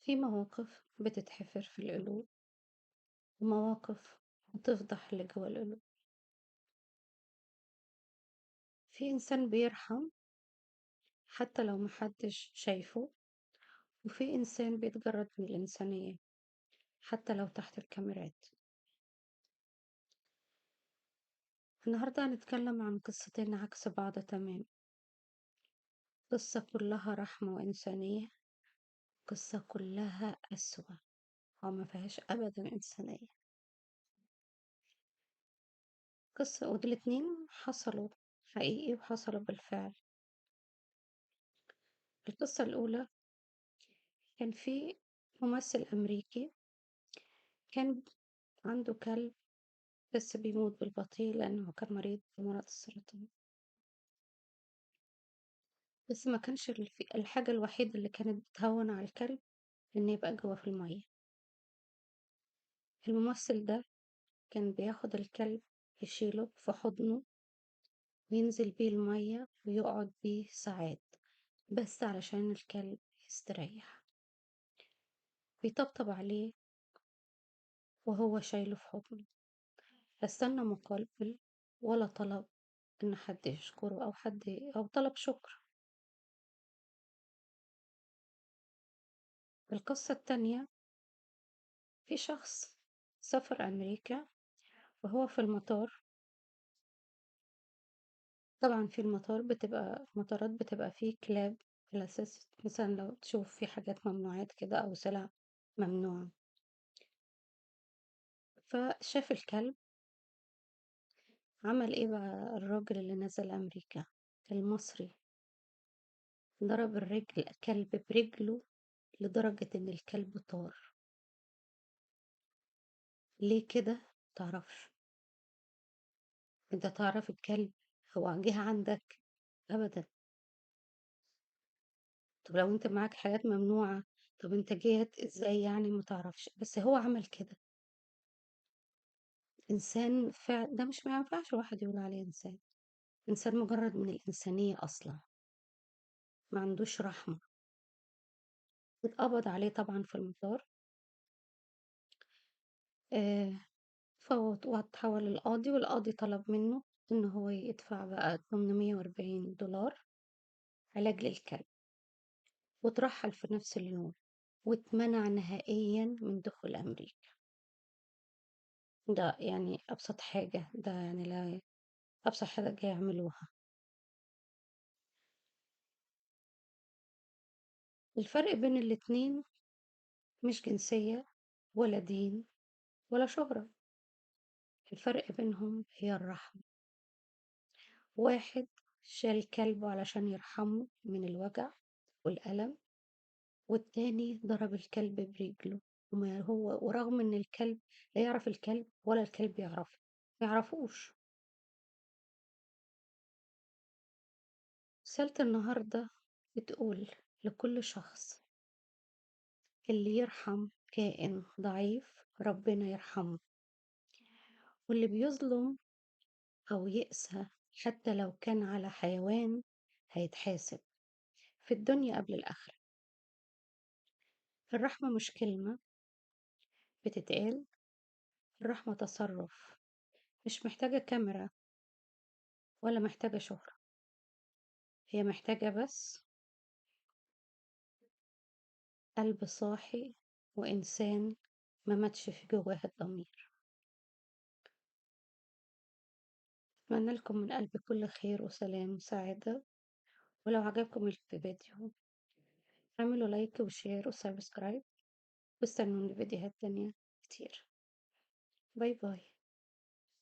في مواقف بتتحفر في القلوب، ومواقف بتفضح اللي جوه القلوب. في إنسان بيرحم حتى لو محدش شايفه، وفي إنسان بيتجرد من الإنسانية حتى لو تحت الكاميرات. النهاردة هنتكلم عن قصتين عكس بعض تمام، قصة كلها رحمة وإنسانية، قصة كلها قسوة وما فيهاش أبدا إنسانية. قصة ودول الاتنين حصلوا حقيقي وحصلوا بالفعل. القصة الأولى كان في ممثل أمريكي كان عنده كلب بس بيموت بالبطيء لأنه كان مريض بمرض السرطان، بس ما كانش الحاجة الوحيدة اللي كانت بتهون على الكلب إن يبقى جوه في المية. الممثل ده كان بياخد الكلب يشيله في حضنه وينزل بيه المية ويقعد بيه ساعات بس علشان الكلب يستريح، بيطبطب عليه وهو شايله في حضنه. لا استنى مقابل ولا طلب إن حد يشكره أو حد أو طلب شكر. القصة التانية في شخص سافر أمريكا وهو في المطار. طبعا في المطار بتبقى مطارات بتبقى فيه كلاب على أساس مثلا لو تشوف في حاجات ممنوعات كده أو سلع ممنوعة، فشاف الكلب. عمل إيه بقى الراجل اللي نزل أمريكا المصري؟ ضرب الكلب برجله لدرجة إن الكلب طار. ليه كده؟ متعرفش. انت تعرف الكلب هو جه عندك؟ أبدا. طب لو انت معاك حاجات ممنوعة، طب انت جيت ازاي يعني؟ متعرفش، بس هو عمل كده. إنسان فعل ده مش ما ينفعش الواحد يقول عليه إنسان، إنسان مجرد من الإنسانية أصلا، ما عندوش رحمة. اتقبض عليه طبعا في المطار، واتحول للقاضي، والقاضي طلب منه إن هو يدفع بقى $840 علاج للكلب، وترحل في نفس اليوم، واتمنع نهائيا من دخول أمريكا. ده يعني أبسط حاجة، ده يعني لا أبسط حاجة يعملوها. الفرق بين الاتنين مش جنسية ولا دين ولا شهرة، الفرق بينهم هي الرحمة. واحد شال كلبه علشان يرحمه من الوجع والألم، والتاني ضرب الكلب برجله، وما هو ورغم إن الكلب لا يعرف الكلب ولا الكلب يعرفه، ما يعرفوش. رسالة النهاردة بتقول لكل شخص اللي يرحم كائن ضعيف ربنا يرحمه، واللي بيظلم أو يقسى حتى لو كان على حيوان هيتحاسب في الدنيا قبل الآخرة. الرحمة مش كلمة بتتقال، الرحمة تصرف، مش محتاجة كاميرا ولا محتاجة شهرة، هي محتاجة بس قلب صاحي وإنسان ما ماتش في جواه الضمير. أتمنى لكم من قلبي كل خير وسلام وسعادة، ولو عجبكم الفيديو اعملوا like و share و subscribe، واستنوني فيديوهات تانية كتير. bye bye.